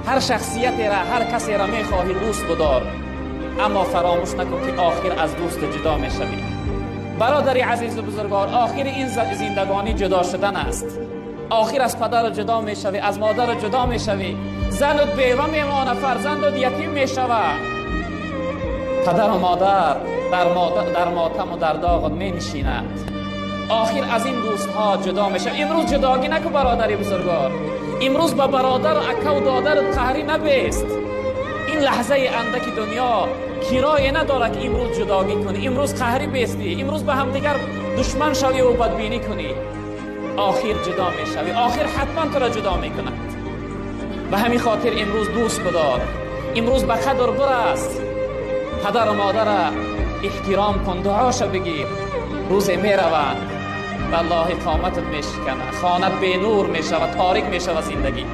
Ҳар шахсиятеро, ҳар касеро мехоҳӣ дӯст бидор, аммо фаромӯш накун, ки охир аз дӯст ҷудо мешавӣ. Бародари азизу бузургвор, охири ин зиндагонӣ ҷудо шудан аст. Охир аз падар ҷудо мешавӣ, аз модар ҷудо мешавӣ, занат бева мемонад, фарзандат ятим мешавад. Падару модар дар мотаму дар доғат менишинад. Охир аз ин дӯстҳо ҷудо мешавӣ. Имрӯз ҷудогӣ накун, бародари бузургвор. Имрӯз ба бародару акаву додарат қаҳрӣ набест. Ин лаҳзаи андаки дунё кирое надорад, ки имрӯз ҷудогӣ кунӣ, имрӯз қаҳрӣ бестӣ, имрӯз ба ҳамдигар душман шавӣ ва бадбинӣ кунӣ. Охир ҷудо мешавӣ, охир ҳатман туро ҷудо мекунад. Ба ҳамин хотир имрӯз дӯст бидор, имрӯз ба қадр бирас, падару модарро эҳтиром кун, дуоша бигир. Рӯзе мераванд, валлоҳи, қоматат мешиканад, хонат бенур мешавад, торик мешавад зиндагӣ.